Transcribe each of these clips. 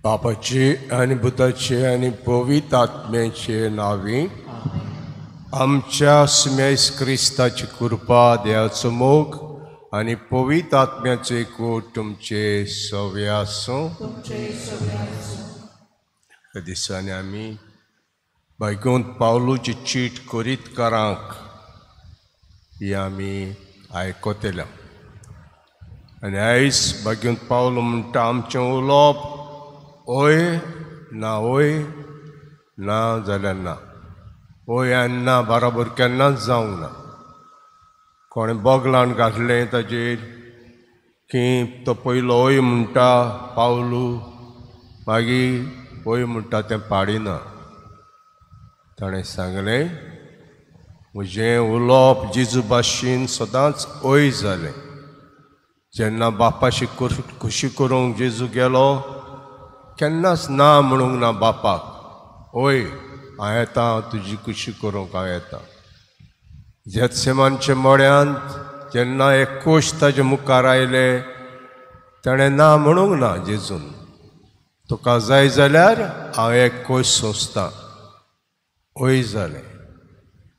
बापाचे आनी पुताचे आनी पवित्र आत्म्याचे नांवी आमच्या सुम्यास क्रिस्ताची कृपा, देवाचो मोग आनी पवित्र आत्म्याचो एकवट तुमचे सवे आसूं. ह्या दिसांनी आमी बायगोंत पावलूची चीट कोरीतकारांक ही आमी आयकतल्या आनी आयज बागेंत पावलो म्हणटा आमचें उलोवप ओय ना, ओय ना जाल्यार ना, ओय आनी ना बराबर केन्नाच जावंक ना. कोणें बोगलान घातलें ताजेर की तो पयलो ओय म्हणटा पावलू, मागीर ओय म्हणटा तें पाडिना. ताणें सांगलें म्हजें उलोवप जेजू भाशेन सदांच ओय जालें. जेन्ना बापाशी खुशी करूंक जेजू गेलो केन्नाच ना म्हणूंक ना बापाक, ओय हांव येता तुजी खुशी करूंक हांव येता. जेत्सेमानच्या मळ्यांत जेन्ना एक कोश ताजे मुखार आयले ताणें ना म्हणूंक ना जेजून, तुका जाय जाल्यार हांव एक कोश सोंसतां, ओय जालें.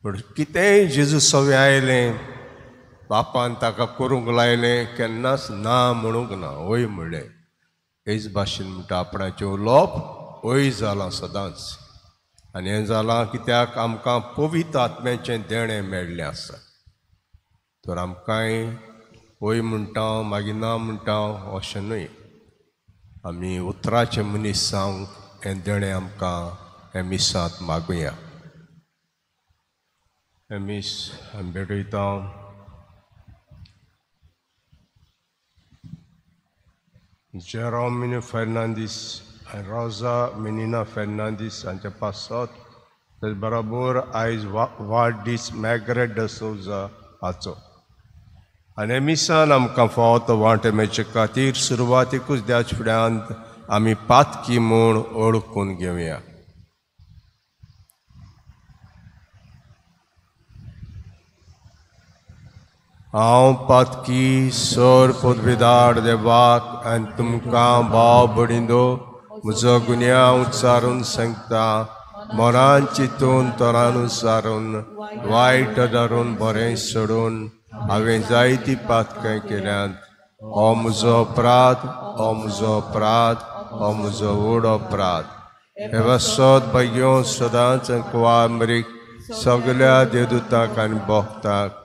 पूण कितेंय जेजू सवें आयलें बापान ताका करूंक लायलें केन्नाच ना म्हणूंक ना, ओय म्हणलें. हेच भाशेन म्हणटा आपणाचें उलोवप ओय जालां सदांच. आनी हें जालां कित्याक आमकां पवित्र आत्म्याचें देणें मेळ्ळें आसा. तर आमकांय ओय म्हणटा मागीर ना म्हणटा अशें न्हय, आमी उतराचें मनीस जावंक हें देणें आमकां हें मिसांत मागुया. हें मीस आमी भेटयता. जेरोमिनो फेर्नांदीस आनी रोजा मिनिना फेर्नांदीस हांच्या पासत, तेच बरोबर आयज वाडदीस मॅगरेट डसोजा हाचो. आनी मिसान आमकां फावो तो वांटे मेळचे खातीर सुरवातीकूच देवाच्या फुड्यांत आमी पातकी म्हूण ओळखून घेवया. हांव पातकी सर पदवीदार देवाक आनी तुमकां भाव भयणींनो म्हजो गुन्यांव उच्चारून सांगता, मनान चिंतून तरान उच्चारून वायट धरून बरें सोडून हांवें जायती पातकां केल्यांत. हो म्हजो अपराध, हो म्हजो अपराध, हो म्हजो व्हड अपराध. हे वसत भाग्यो सदांच कुवामरीक सगल्या देवदूतांक आनी भक्तांक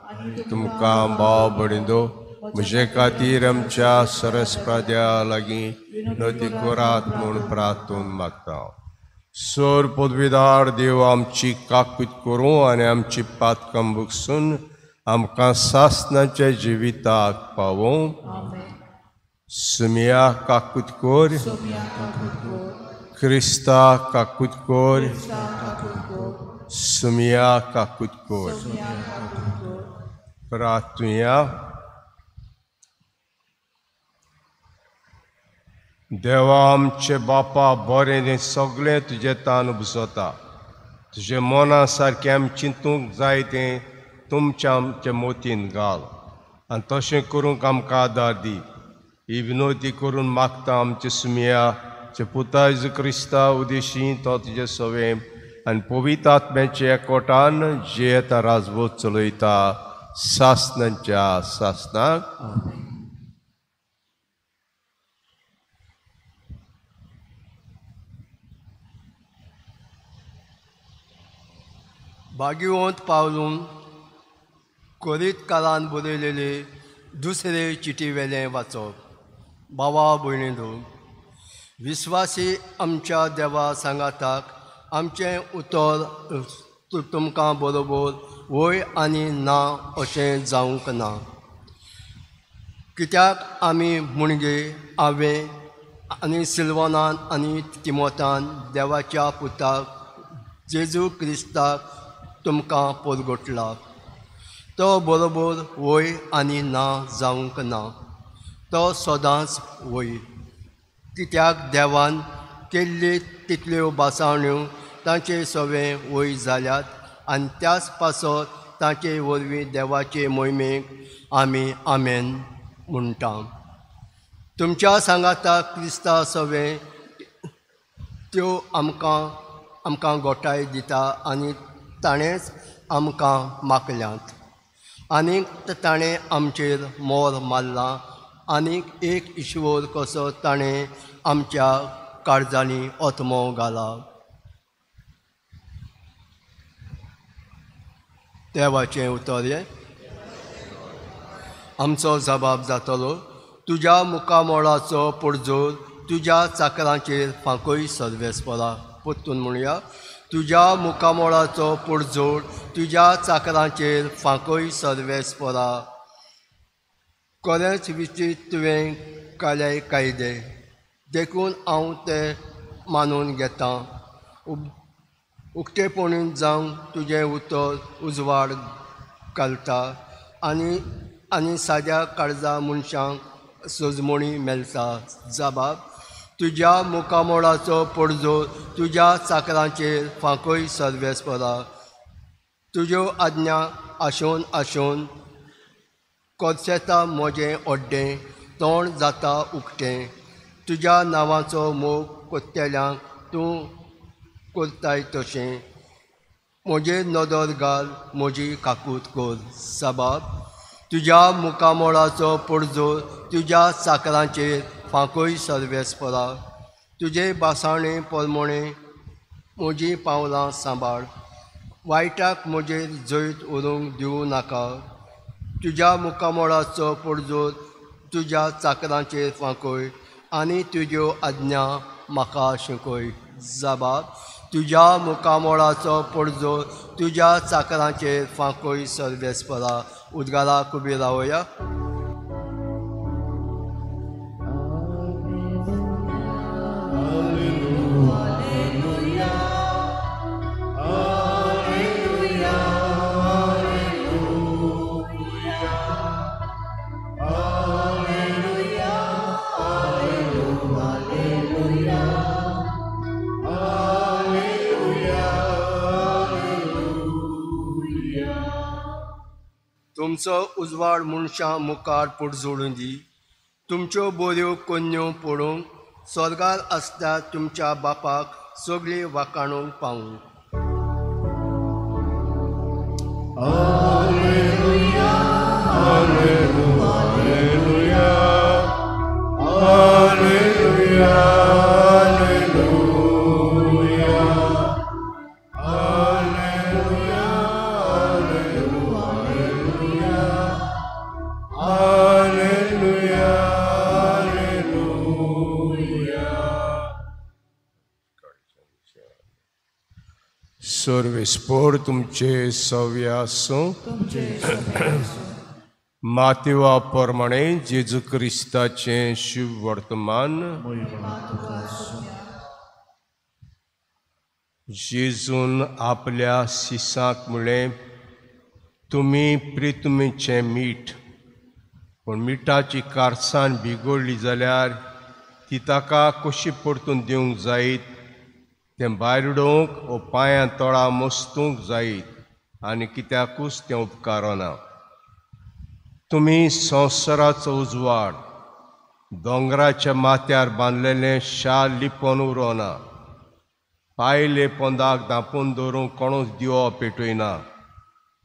तुमकां भाव भयणींनो म्हजे खातीर आमच्या सरस्पत्या लागीं नती करात म्हूण प्रार्थून मागता. सर पदवीदार देव आमची काकूत करूं आनी आमची पातकां बुकसून आमकां सासणाच्या जिविताक पावोवं. सुमिया काकूत कोर, क्रिस्ता काकूत कोर, सुमिया काकूत कोर. प्रार्थुया. देवा आमचे बापा, बरें तें सगळें तुजें तान उपजता, तुजें मना सारकें आमी चिंतूंक जाय तें तुमच्या आमच्या मोतीन घाल आनी तशें करूंक आमकां आदार दी. ही विनोती करून मागता आमचे सुमिया चे पुता जेजू क्रिस्ता उदेशी तो तुजें सवें आनी पवित्र आत्म्याच्या एकवटान जियेता राजवट चलयता सासणाच्या सासणाक. भाग्यवंत पावलून कोरीतकारान बरयलेले दुसरे चिटी वेलें वाचप. भावा भयणींनो, विस्वासी आमच्या देवा सांगाताक आमचें उतर तुमकां बरोबर वय आनी ना अशें जावंक ना. कित्याक आमी मुणगे हांवें आनी सिल्वानान आनी तिमोतान देवाच्या पुताक जेजू क्रिस्ताक तुमकां परगटला. तो बरोबर वय आनी ना जावंक ना, तो सदांच वय. कित्याक देवान केल्ली तितल्यो भासाण्यो तांचे सवे वय जाल्यात आनी त्याच पासत तांचे वरवीं देवाचे मोहिमेक आमी आमेन म्हणटा. तुमच्या सांगाता क्रिस्ता सवे त्यो आमकां आमकां गोठाय दिता आनी ताणेंच आमकां मागल्यात आनीक ताणें आमचेर मोर मारला आनीक एक ईश्वर कसो ताणें आमच्या काळजांनी आत्मो घाला. देवाचें उतर हें आमचो जबाब जातलो. तुज्या मुखामोळाचो पडजोर तुज्या चाकरांचेर फांकय सर्वेस्परा. परतून म्हणया, तुज्या मुखामोळाचो पडजोर तुज्या चाकरांचेर फांकय सर्वेस्परा. खरेंच विचीत तुवें काले कायदे, देखून हांव ते मानून घेतां. उक्तेपणीन जावंक तुजें उतर उजवाड घालता आनी आनी साद्या काळजा मनशांक सजमणी मेळटा. जबाब, तुज्या मुखामोळाचो पडजोर तुज्या चाकरांचेर फांकय सर्वेस्परा. तुज्यो आज्ञा आशोन आशोन कोरसेता म्हजें ओड्डें, तोंड जाता उक्तें. तुज्या नांवाचो मोग कोत्तेल्यांक तूं करताय तशें. म्हजेर नदर घाल, म्हजी काकूत कर. जबाब, तुज्या मुखामोळाचो पडजोर तुज्या चाकरांचेर फांकय सर्वेस्परा. तुजे भासाणे परमणे म्हजीं पावलां सांबाळ. वायटाक म्हजेर जैत उरूंक दिवं नाका. तुज्या मुखामोळाचो पडजोर तुज्या चाकरांचेर फांकय आनी तुज्यो आज्ञा म्हाका शिकय. जबाब, तुज्या मुखामोळाचो पडजोर तुज्या चाकरांचेर फांकय सर्वेस्परा. उद्गाराक उबी रावया. तुमचो उजवाड मनशां मुखार पडजोडूं दी. तुमच्यो बऱ्यो कोन्यो पळोवंक स्वर्गार आसता तुमच्या बापाक सगळीं वाखाणूंक पावूं. Alleluia, alleluia, alleluia, alleluia, alleluia, alleluia, alleluia. सर्वेस्पोर तुमचे सव्य आसूं. मातेवा प्रमाणे जेजू क्रिस्ताचें शुभ वर्तमान. जेजून आपल्या शिसांक म्हळें, तुमी प्रितुमीचें मीठ, पूण मिठाची कारसाण बिगडली जाल्यार ती ताका कशी परतून दिवंक जायत? तें भायर उडोवंक वो पांयां तोळा मस्तूंक जायत आनी कित्याकूच तें उपकारना. तुमी संवसाराचो उजवाड. दोंगराच्या माथ्यार बांदलेलें शाल लिपोवन उरोना. पायले पोंदाक धांपून दवरूंक कोणूच दिवो पेटयना.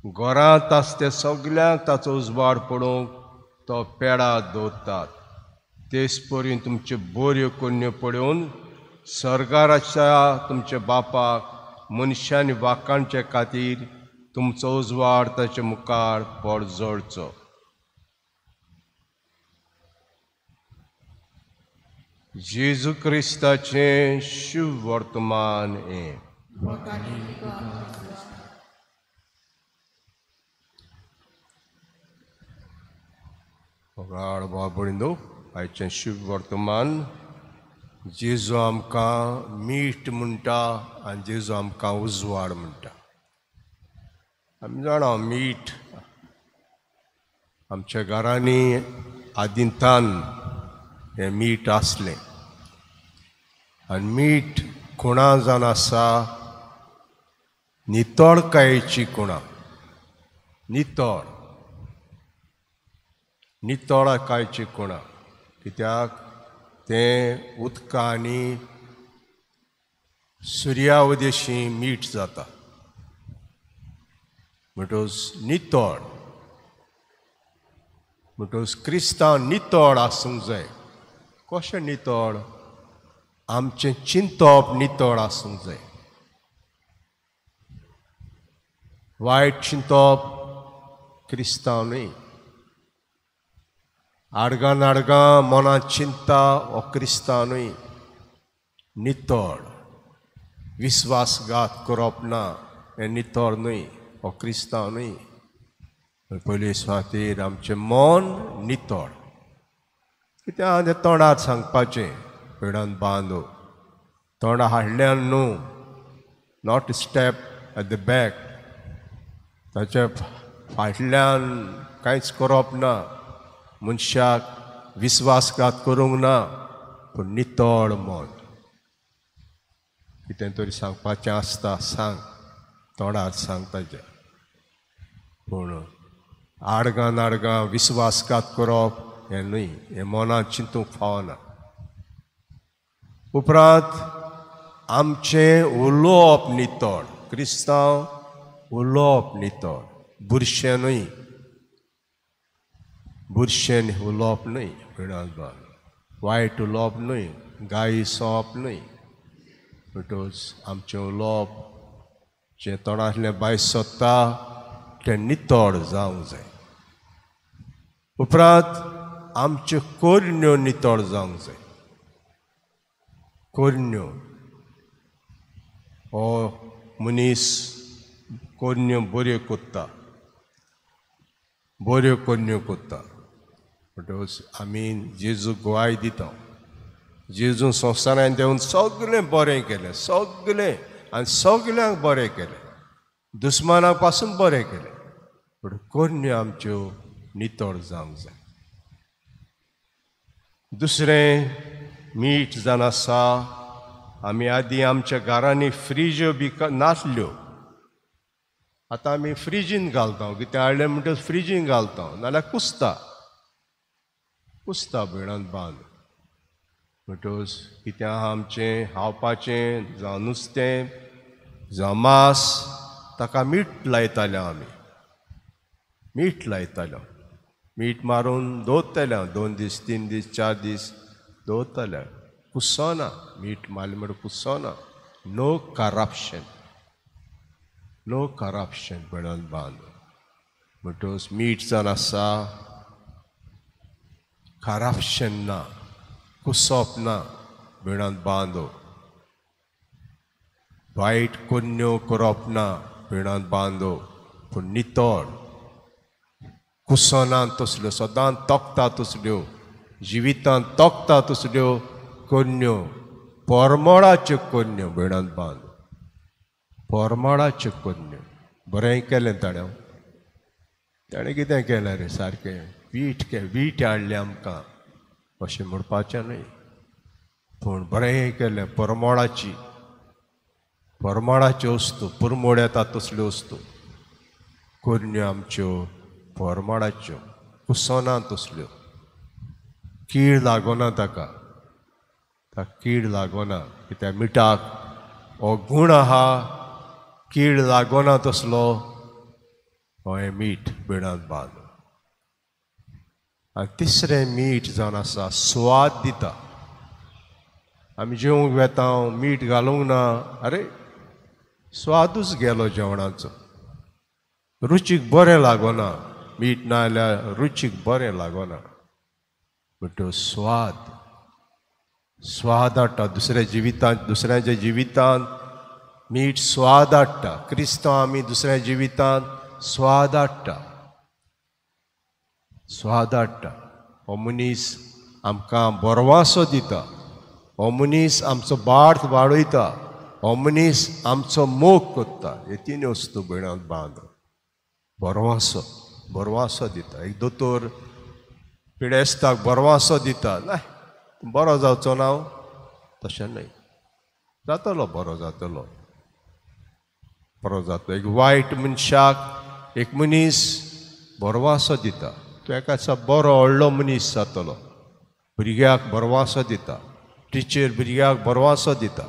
घरांत आसते सगल्यांक ताचो उजवाड पडूंक तो पेडा दवरतात. तेच परी तुमच्यो बऱ्यो कोन्यो पळोवन सरकाराच्या तुमच्या बापाक मनशांनी वाखाणचे खातीर तुमचो उजवाड ताचे मुखार पडजळचो. जेजू क्रिस्ताचें शुभ वर्तमान हें. मोगाळ बाबडिंदो, आयचें शुभ वर्तमान जेजू आमकां मीठ म्हणटा आनी जेजू आमकां उजवाड म्हणटा. आमी जाणा मीठ आमच्या घरांनी आदिंतान हें मीठ आसलें आनी मीठ खुणा जावन आसा नितळकायेची खुणा, नितळ नितळकायेची खुणा. कित्याक तें उदका आनी सुर्या उदेशी मीठ जाता म्हणटकच नितळ, म्हणटकच क्रिस्तांव नितळ आसूंक जाय. कशें नितळ? आमचें चिंतप नितळ आसूंक जाय. वायट चिंतप क्रिस्तांव न्हय. आडगां नाडगां मनांत चिंता हो क्रिस्तांव न्हय. नितळ, विस्वासघात करप ना हें नितळ न्हय, हो क्रिस्तांव न्हय. पयले सुवातेर आमचें मन नितळ. कित्याक तें तोंडार सांगपाचें पेडान बांदो तोंडा हाडल्यान न्हू, not step at the back, ताच्या फाटल्यान कांयच करप ना, मनशाक विस्वासघात करूंक ना, पूण नितळ मन. कितें तरी सांगपाचें आसता सांग, तोंडार सांग ताजें, पूण आडगां नाडगां विस्वासघात करप हें न्हय, हें मनांत चिंतूंक फावना. उपरांत आमचें उलोवप नितळ, क्रिस्तांव उलोवप नितळ, बुरशें न्हय, बुरशें उलोवप न्हय, वायट उलोवप न्हय, गायी सोंप न्हय. म्हणटकच आमचें उलोवप जें तोंडांतलें भायर सोदता तें नितळ जावंक जाय. उपरांत आमच्यो करण्यो नितळ जावंक जाय. करण्यो, हो मनीस करण्यो बऱ्यो करता, बऱ्यो करण्यो करता. म्हणटकच आमी जेजू गोवाय दिता, जेजू संवसारांत देवन सगळें बरें केलें, सगळें आनी सगळ्यांक बरें केलें, दुस्माना पासून बरें केलें, पूण करण्यो आमच्यो नितळ जावंक जाय. दुसरें मीठ जावन आसा, आमी आदीं आमच्या घरांनी फ्रिज्यो बी नासल्यो, आतां आमी फ्रिजीन घालता. कितें हाडलें म्हणटकच फ्रिजीन घालता, नाजाल्यार कुसता, कुसता भयणान बांद. म्हणटकच कितें आहा आमचें खावपाचें, जावं नुस्तें जावं मांस, ताका मीठ लायताले आमी, मीठ लायताले, मीठ मारून दवरताले 2 दीस 3 दीस 4 दीस दवरताले, कुसना. मीठ मारलें म्हणटा कुसना. नो करप्शन, नो करप्शन भयणान बांद. म्हणटकच मीठ जावन आसा करप्शन ना, कुसप ना, भयणान बांदो. वायट करण्यो करप ना, भयणान बांदो, पूण नितळ, कुसना तसल्यो, सदां तोखता तसल्यो, जिवितांत तोखता तसल्यो करण्यो, परमळाच्यो करण्यो भयणान बांद, परमळाच्यो करण्यो. बरें केलें ताणें, ताणें कितें केलें रे, सारकें वीट वीट हाडलें आमकां अशें म्हणपाचें न्हय, पूण बरें केलें. परमळाची, परमळाच्यो वस्तू, पुरमोळ येता तसल्यो वस्तू, करण्यो आमच्यो परमळाच्यो, कुसना तसल्यो, कीड लागना ताका, ताका कीड लागना. कित्याक मिठाक हो गूण आहा, कीड लागना तसलो हो हें मीठ बिणांत बांद. आनी तिसरें मीठ जावन आसा स्वाद दिता. आमी जेवंक वेता, मीठ घालूंक ना, अरे स्वादूच गेलो जेवणाचो, रुचीक बरें लागना, मीठ ना जाल्यार रुचीक बरें लागना. म्हणटकच स्वाद, स्वाद हाडटा दुसऱ्या जिवितांत, दुसऱ्यांच्या जिवितांत मीठ स्वाद हाडटा. क्रिस्तांव आमी दुसऱ्या जिवितांत स्वाद हाडटा, स्वाद हाडटा. हो मनीस आमकां बरवासो दिता, हो मनीस आमचो बार्थ वाडयता, हो मनीस आमचो मोग करता. हे तीन वस्तू भयणांत बांद. बरवासो, बरवासो दिता. एक दोतोर पिडेस्ताक बरवासो दिता, ना बरो जावचो ना, तशें न्हय, जातलो, बरो जातलो, बरो जातलो. एक वायट मनशाक एक मनीस बरवासो दिता, तो एका दिसा बरो व्हडलो मनीस जातलो. भुरग्याक बरवासो दिता, टिचर भुरग्याक बरवासो दिता,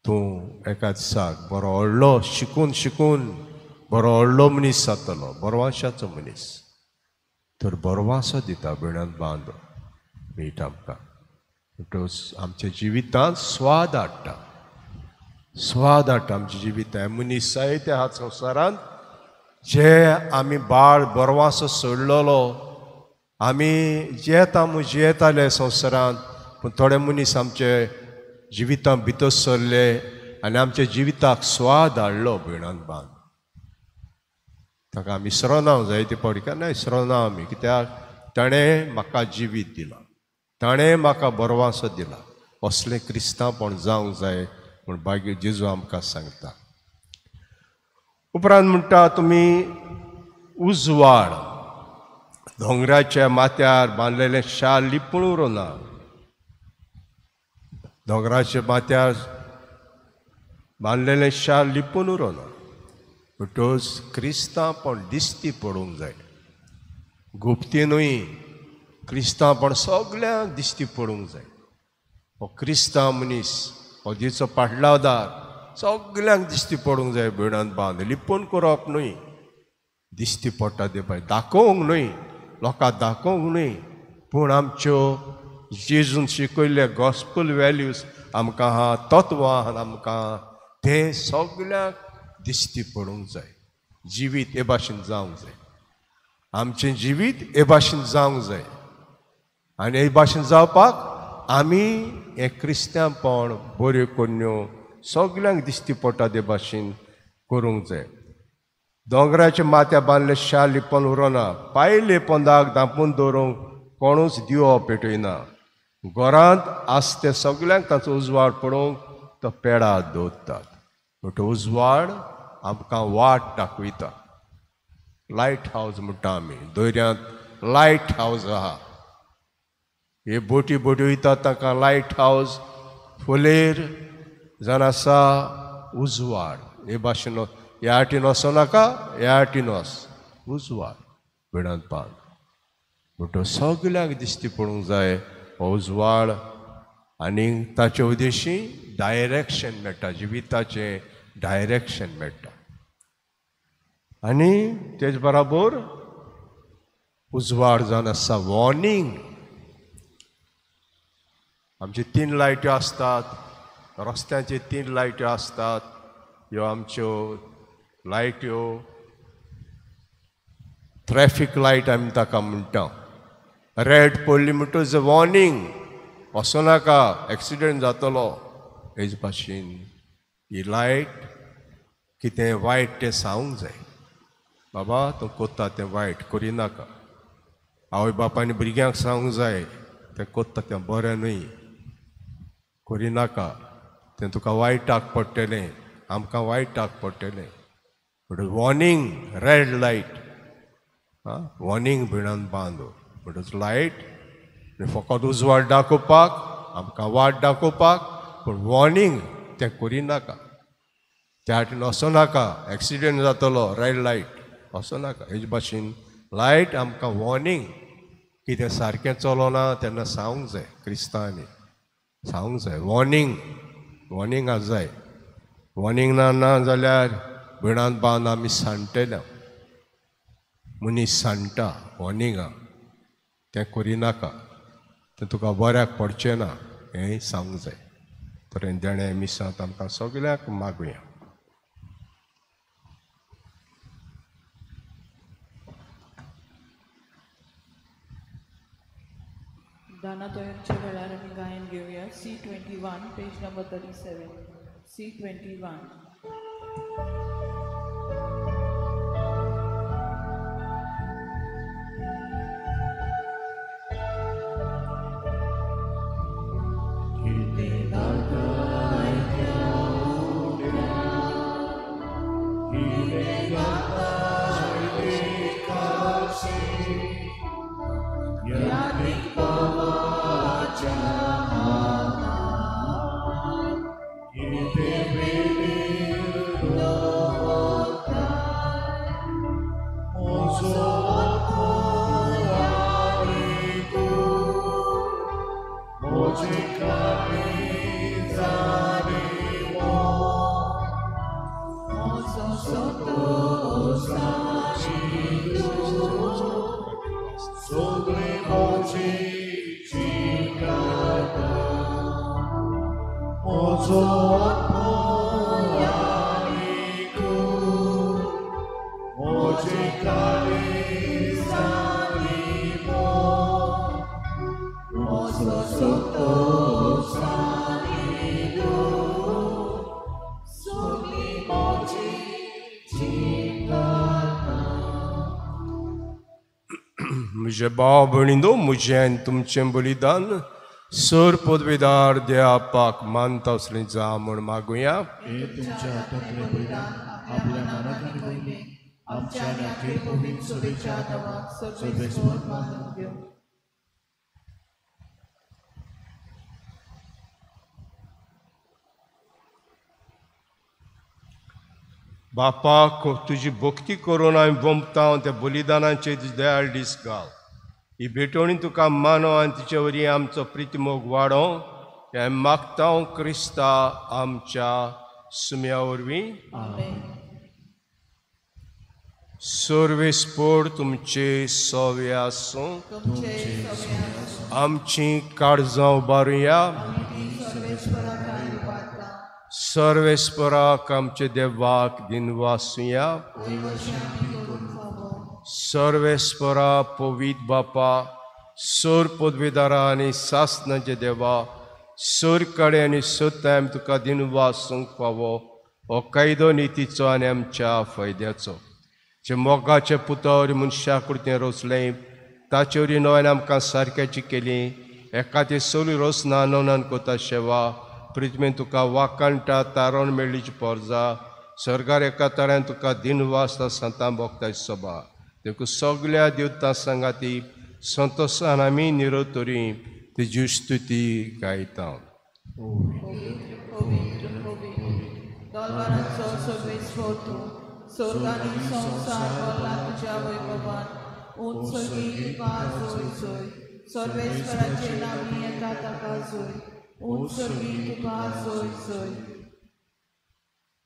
तूं एका दिसाक बरो व्हडलो शिकून शिकून बरो व्हडलो मनीस जातलो, बरवाशाचो मनीस. तर बरवासो दिता भयणांत बांद मीठ आमकां. म्हणटकच आमच्या जिवितांत स्वाद हाडटा, स्वाद हाडटा आमच्या जिवितांत. मनीस जायते आहात संवसारांत जे आमी बाळ बरवासो सोडलेलो, आमी जियेता म्हूण जियेताले संवसारांत, पूण थोडे मनीस आमचे जिवितांत भितर सरले आनी आमच्या जिविताक स्वाद हाडलो भयणांत बांद. ताका आमी इसरोना जायते फावटी, केन्ना इसरोना आमी, कित्याक ताणें म्हाका जिवीत दिलां, ताणें म्हाका बरवासो दिला. असलें क्रिस्तांवपण जावंक जाय म्हूण बागी जेजू आमकां सांगता. उपरांत म्हणटा तुमी उजवाड दोंगराच्या माथ्यार बांदलेलें शाल लिपून उरना. दोंगराच्या माथ्यार बांदलेलें शाल लिपून उरना. म्हणटकच क्रिस्तांवपण दिश्टी पडूंक जाय, गुप्ती न्हय, क्रिस्तांवपण सगल्यांक दिश्टी पडूंक जाय. हो क्रिस्तांव मनीस, हो जेचो पाटलावदार, सगल्यांक दिश्टी पडूंक जाय. भयणांत बांद लिपून करप न्हय, दिश्टी पडटा ते पळय दाखोवंक न्हय, लोकांक दाखोवंक न्हय, पूण आमच्यो जेजून शिकयल्ले गॉस्पल वॅल्यूज आमकां आहा, तत्वां आहा आमकां, तें सगल्यांक दिश्टी पडूंक जाय. जिवीत हे भाशेन जावंक जाय, आमचें जिवीत हे भाशेन जावंक जाय. आनी हे भाशेन जावपाक आमी हें क्रिस्तांवपण बऱ्यो कोन्यो सगल्यांक दिश्टी पडटा ते भाशेन करूंक जाय. दोंगराच्या माथ्या बांदले शाल लिपून उरना, पायले पोंदाक धांपून दवरूंक कोणूच दिवो पेटयना. घरांत आसते ते सगल्यांक ताचो उजवाड पडोवंक तो पेडा दवरतात. म्हणटा उजवाड आमकां वाट दाखयता. लायट हावज म्हणटा आमी, दर्यांत लायट हावज आहा. हे बोटी बोटी वयता तांकां लायट हावज फुलेर जावन आसा उजवाड. हे भाशेन ह्या आटीन वचो नाका, ह्या आटीन वच, उजवाड भयणांत पान. म्हणटकच सगल्यांक दिश्टी पडूंक जाय हो उजवाड, आनी ताचे उद्देशी डायरेक्शन मेळटा, जिविताचें डायरेक्शन मेळटा. आनी तेज बराबर उजवाड जावन आसा वॉर्निंग. आमच्यो तीन लायट्यो आसतात, रस्त्यांचे तीन लायट्यो आसतात, ह्यो आमच्यो लायट्यो ट्रॅफीक लायट आमी ताका म्हणटा. रेड पडली म्हणटकच वॉर्निंग, वचो नाका, एक्सिडंट जातलो. हेच भाशेन ही लायट कितें वायट तें सांगूंक जाय, बाबा तूं कोत्ता तें वायट करिनाका. आवय बापायन भुरग्यांक सांगूंक जाय तें कोत्ता तें बरें न्हय, करिनाका, तें तुका वायटाक पडटलें, आमकां वायटाक पडटलें. म्हणटकच वॉर्निंग, रेड लायट, आं वॉर्निंग भयणान बांद. म्हणटकच लायट फकत उजवाड दाखोवपाक, आमकां वाट दाखोवपाक, पूण वॉर्निंग तें करिनाका, त्या हाटीन वचो नाका, एक्सिडंट जातलो, रेड लायट वचो नाका. हेच भाशेन लायट आमकां वॉर्निंग, कितें सारकें चलोना तेन्ना सांगूंक जाय, क्रिस्तांवांनी सांगूंक जाय, वॉर्निंग, वॉर्निंग आसा जाय. वॉर्निंग ना ना जाल्यार भयणांत बांद आमी सांडटले. मनीस सांडटा वॉर्निंगा, तें करिनाका, तें तुका बऱ्याक पडचें ना, हें सांगूंक जाय. तर देणें मिसांत आमकां सगल्यांक मागुया. दाना तोयांच्या वेळार आमी गायन घेवया. C 21 page number 37. C21. म्हजे भाव भयणींनो, म्हजें आनी तुमचें बलिदान सर पदवेदार देवाक मानता असलें जा म्हूण मागुया. हे तुमच्या हातांतलें बलिदान आपल्या मनात आनी वयलें आमच्या आनी अखेर पवित्र सभेच्या देवाक सर्वेस्पर मानून घेवं. बापा, तुजी भक्ती करून हांवें वमता त्या बलिदानाचेर तुजी दयाळ दीस घाल. ही भेटवणी तुका मानो आनी तिचे वरवीं आमचो प्रितीमोग वाडोवं हें मागता क्रिस्ता आमच्या सुम्या वरवीं. सर्वेस्पर तुमचे सवे आसूं. आमची काळजां उबारुया. सर्वेस्पराक आमचे देवाक दिनवासुया. सर्वेस्परा पवित्र बापा, सर पदवेदारा आनी सासनाचे देवा, सर कडे आनी सत्ताय तुका दिनवासूंक फावो हो कायदो नितीचो आनी आमच्या फायद्याचो. जे मोगाचे पुतावर मनशा कृतीन रचलें ताचे वरवीं नव्यान आमकां सारक्याची केली. एका ती सगळी रचना नवनान कोता शेवा प्रितमेन तुका वाकाणटा तारण मेळ्ळीची पोरजा सरकार एका तऱ्यान तुका दिनवासता संतां भोगताय सभा. देखून सगळ्या देवतां सांगाती संतोशान आमी निरोतरी तुजी स्तुती गायता.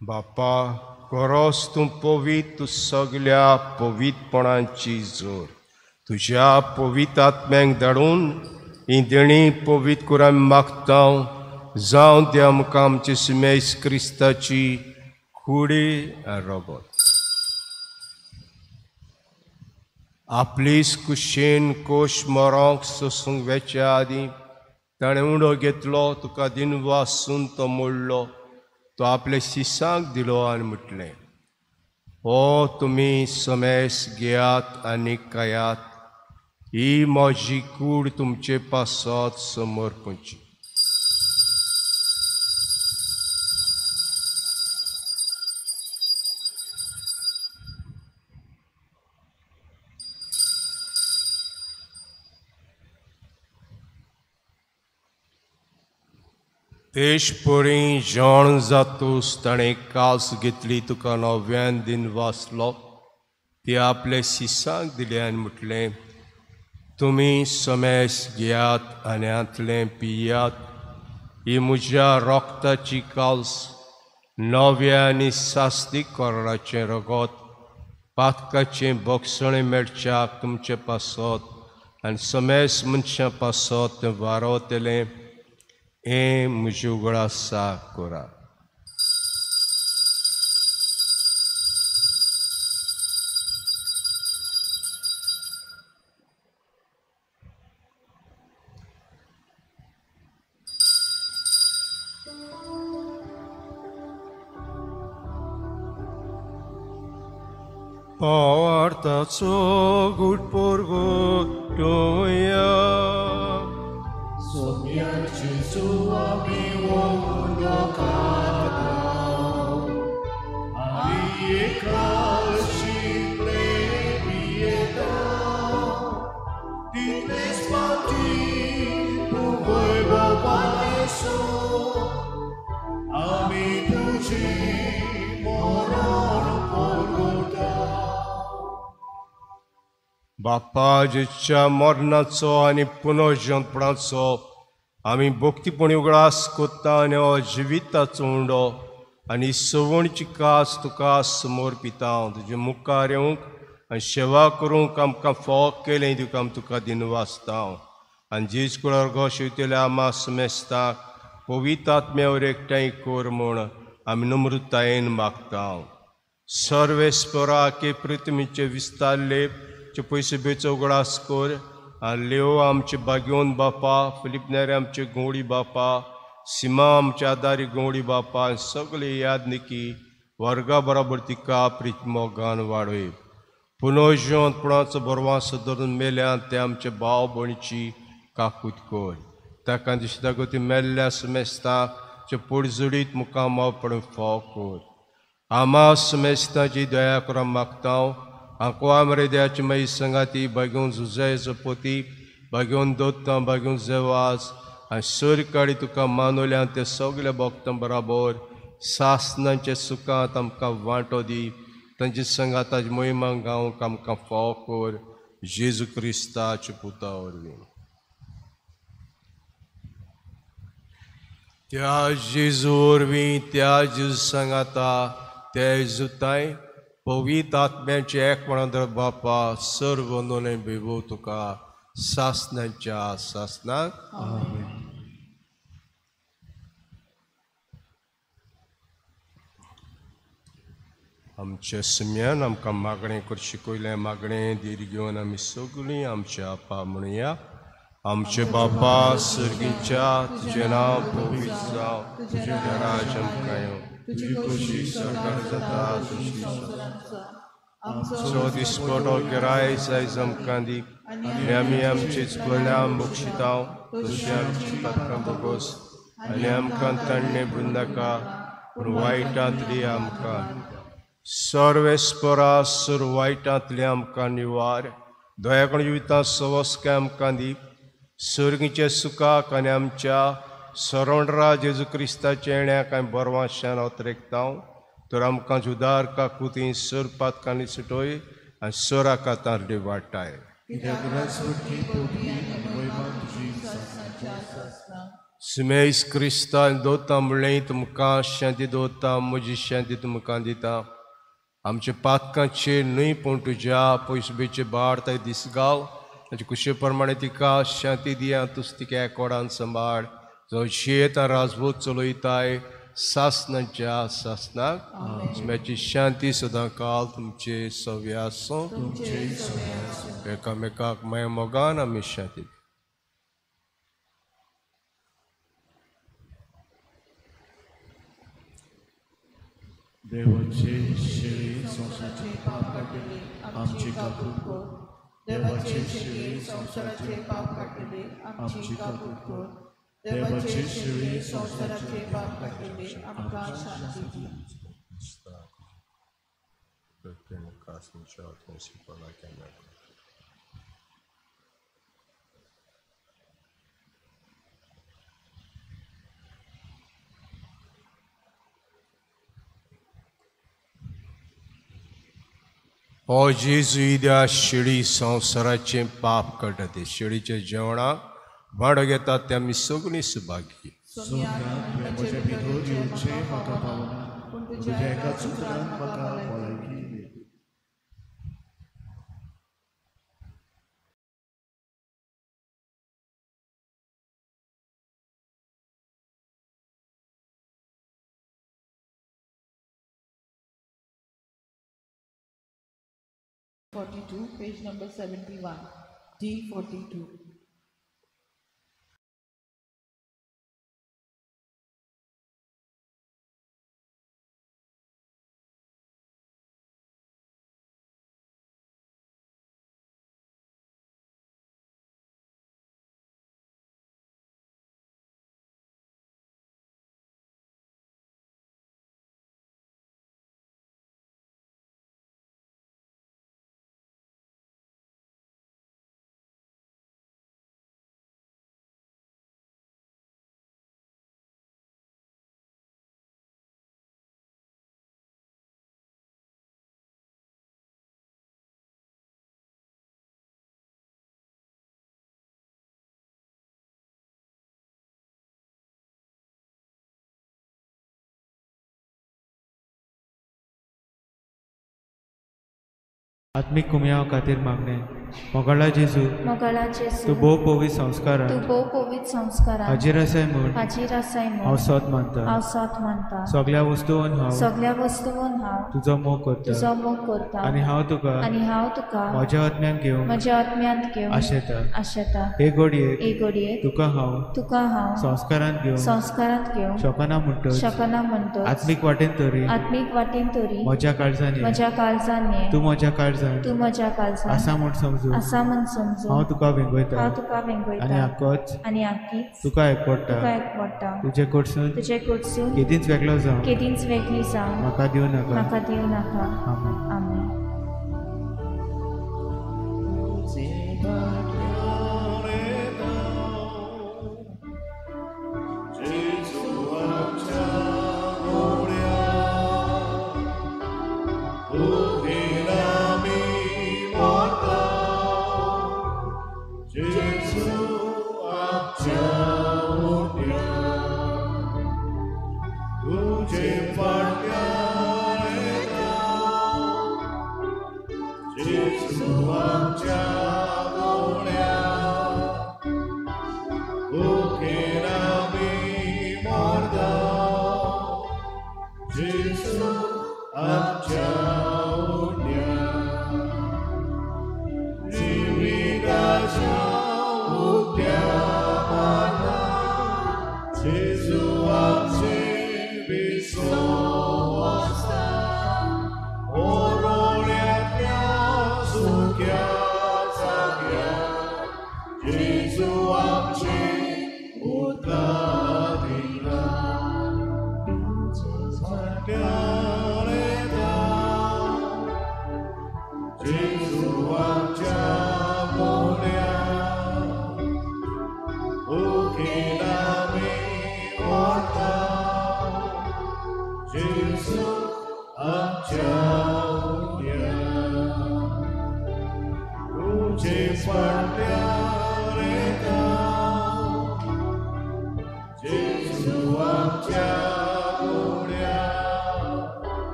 बापा, गरज तूं पवित्र, तूं सगळ्या पवित्रपणाची जोर. तुज्या पवित्र आत्म्यांक धाडून ही देणी पवित्र करून आमी मागता. जावं ते आमकां आमचे सुमेस क्रिस्ताची कुडी आनी रगत. आपलीच कुशेन कोश मरोंक सोसूंक वेच्या आदीं ताणें उंडो घेतलो, तुका दिनवासून तो मोडलो, तो आपल्या शिसांक दिलो आनी म्हटलें, हो तुमी समेस घेयात आनी खायात, ही म्हजी कूड तुमचे पासत समर्पणची. तेशपरी जेवण जातूस ताणें कास घेतली, तुका नव्यान दिन वाचलो, ती आपल्या शिसांक दिली आनी म्हटलें, तुमी समेस घेयात आनी हांतलें पियात, ही म्हज्या रोगताची काल्स, नव्या आनी सास्तीक कोराचें रगत, पातकाचें बोगसणें मेळच्याक तुमचे पासत आनी समेस मनशां पासत तें वारवतलें. हें म्हजें उगडासा करा. भावार्थाचो गूट परगटोया. सोम्याची आमी उंडो काडटा आनी एका शिंपले पियेता तितलेच फावटी तूं वैभवाचो आमी तुजी मरण परगटा. बापा जेच्या मरणाचो आनी पुनर्जनपणाचो आमी भक्तीपणी उगडास कोत्ता आनी हो जिविताचो उंडो आनी सवणची कास तुका समर्पिता. तुजे मुखार येवंक आनी सेवा करूंक आमकां फावो केलें तुका आमी तुका दिनवासता. आनी जेज कुळार गो शिवतल्या आमा समेस्ताक पवित्र आत्म्यावर एकठांय कर म्हूण आमी नम्रतायेन मागता. सर्वेस्परा के पृथ्वीचे विस्तारले पयशे बेचो उगडास कर आनी लेव आमचे बागेवन बापा, फिलीप नेरे आमचे गवळी बापा, सीमा आमच्या आदारी गवळी बापा, सगळे यादनिकी वर्गा बराबर तिका प्रीत मोगान वाडय. पुनर्जिवंतपणाचो बरवास धरून मेल्यान ते आमचे भाव भयणीची काकूत कर. ताका दिसता गती मेल्ल्या समेस्ताक पोटजुडीत मुखार मावपण फाव कर. आमा समेस्ताची दया करून मागता. आंकवा मरे देवाची माई संगाती बागेवन जुजायचो पोती बागेवन दोत्ता बागेवन जेवास आनी सरकाडी तुका मानवल्या ते सगल्या भक्तां बराबर सासनांच्या सुखांत आमकां वांटो दी. तांचे संगाताची मोहिमा गावंक आमकां फाव कर. जेजू क्रिस्ताच्या पुता वरवीं. त्या जेजू वरवीं, त्या जेजू सांगाता, त्या जेजूताय पवित्र आत्म्याचे एकपणा बापा सर्व नोलें बेबो तुका सासनाच्या सासनाक. आमच्या सुम्यान आमकां मागणें कर शिकयलें मागणें धीर घेवन आमी सगळीं आमच्या आपा म्हणया. आमचे बापा सर्गीच्या तुजें नांव पवित्र जावं, तुजें राज आमकां येवं, तुजी खोशी सरकार जाता तशी आमचो दिसपटो गिराय आयज आमकां दी आनी आमी आमचे चुकल्या बक्षिता तशी आमची पात्रां बोगोस आनी आमकां ताणें बुंदाका पूण वायटांतली आमकां सर्वेस्परा सर वायटांतली आमकां निवार. दयाकण जिवितां सवस्काय आमकां दी. सर्गीच्या सुखाक आनी आमच्या सरणरा जेजू क्रिस्ताच्या येण्याक आमी बरवाशान अतरेकता. तर आमकां जुदार काकुती सर पातकांनी सुटोय आनी सराका तारली वाटाय. सिमेस क्रिस्तान दोता म्हणलें तुमकां शांती दवरता, म्हजी शांती तुमकां दिता. आमच्या पातकांचेर न्हय पूण तुज्या पयसुबेचे बाळ ताका दिसगाव ताचे कुशे प्रमाणे तिका शांती दिया. तुज तिका एकोडान सांबाळ जो शेत राजभूत चलयताय सासनाच्या सासनाक. सुम्याची शांती सदां काल तुमचे सव्य आसूं. एकामेकाक माया मोगान आमी शांती. देवाचे शेळी संवसाराचे पाप काडटले आमची काकूट कर. देवाचे शेळी संवसाराचे पाप काडटले आमची काकूट कर. देवाचे शेळी संवसाराचे पाप काडटले आमकां शांती दी. हो जेजू त्या शेळी संवसाराचें पाप काडटा ते शेळीच्या जेवणाक भाडो घेतात ते आमी सगळीं सुभागी. म्हज्या भितर येवचें म्हाका पावना, पूण तुज्या एकाच उतरान म्हाका भलायकी दी. Page number 71, D42. आत्मीक कुमयाव खातीर मागणें. मोगाळा जेजू, मोगाळा जेजू, तूं भोव पवित्र संस्कारान, तूं भोव पवित्र संस्कारान हाजीर आसाय म्हूण, हाजीर आसाय म्हूण हांव सत मानता, हांव सत मानता. सगळ्या वस्तून हांव, सगळ्या वस्तून हांव तुजो मोग करता, तुजो मोग करता. आनी हांव तुका, आनी हांव तुका म्हज्या आत्म्यान घेवन, म्हज्या आत्म्यांत घेवन आशेता, आशेता. हे घडयेक, हे घडयेक तुका हांव, तुका हांव संस्कारांत घेवन, संस्कारांत घेवन शकना म्हणटच, शकना म्हणटच, आत्मीक वाटेन तरी, आत्मीक वाटेन तरी म्हज्या काळजान, म्हज्या काळजान, तूं म्हज्या काळजान, तूं म्हज्या काळजान आसा म्हूण समजून, आसा म्हूण समजून हांव तुका वेंगयता, हांव तुका वेंगयता. आनी आकोच, आनी आकीच तुका एकवडटा, तुका एकवडटा. तुजे कडसून, तुजे कडसून केदींच वेगळो जावं, केदींच वेगळी जावं म्हाका दिवं नाका, म्हाका दिवं नाका. आमेन. आमेन.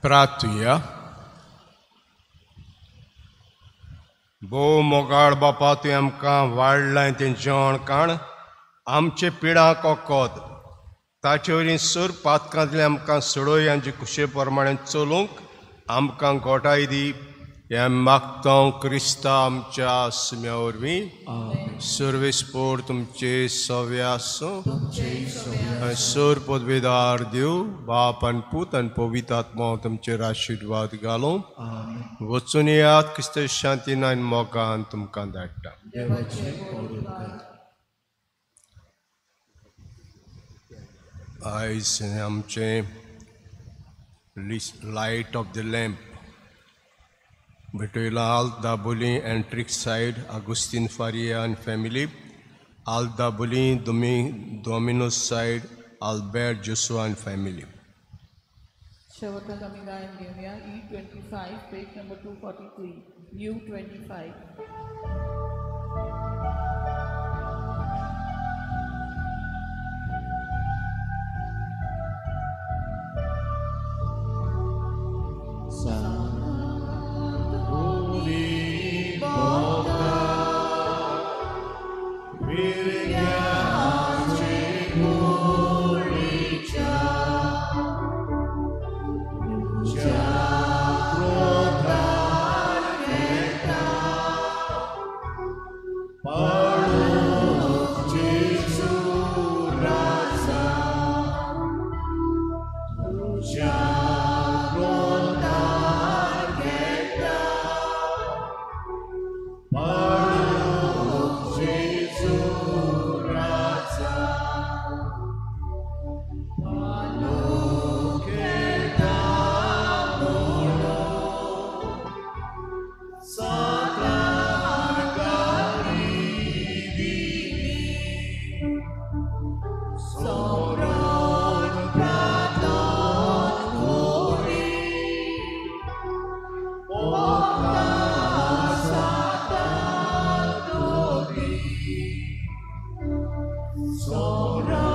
प्रार्थुया. भोव मोगाळ बापा, तुवें आमकां वाडलां तें जेवण काण आमचे पिडांक वखद, ताचे वरवीं सर पातकांतलें आमकां सोडय आनी कुशे प्रमाणे चलूंक आमकां गोठाय दी. हें मागता क्रिस्ता आमच्या सुम्या वरवीं. सर्वेस्पोर तुमचे सव्या आसूं. सर पदवेदार देव बाप आनी पूत आनी पवित्र आत्मा तुमचेर आशिर्वाद घालूं. वचून येयात क्रिस्त शांतीन आनी मोगान तुमकां धाडटा. आयज आमचें लायट ऑफ the lamp भेटयला आल्त दाबोली एंट्रीक सायड आगुस्तीन फारिया आनी फॅमिली, आल्त Dabolim Domino's side Albert Joshua आनी फॅमिली. शेवटाक आमी गायन घेवया E25 page number 243 U25. सोराचें